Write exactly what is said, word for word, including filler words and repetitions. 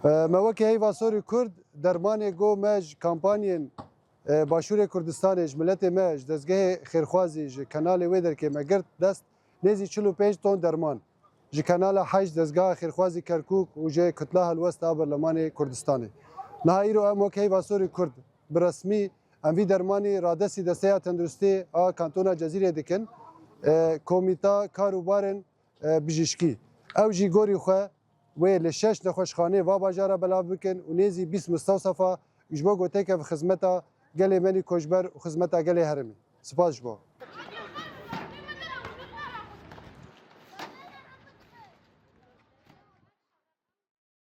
E, me wekî Heyva Sorî Kurd dermanê go me ji kampanyên, e, Başûrê Kurdistanê, ji miletê me, ji dezgehê xêrxwazî, ji kenalê wê derkê me girt dest, nêzî çil û pênc ton derman ji Kenala Heşt, Dezgeha Xêrxwazî Kerkûk û ji Kutla Helwest a Berlemanê Kurdistanê. Niha îro em wek Heyva Sorî Kurd bi resmî em vî dermanî radestî Desteya Tenduristî a Kantona Cezîrê dikin, e, Komîta Kar û Barên, e, Bijîşkî. Ew jî gorî xwe wê li şeş nexweşxanê va bajara belav bikin û nêzî bîst mistewsefa ji bo ku têkeve xizmeta gelê me nî koçber û xizmeta gelê herêmê. Spas ji bo.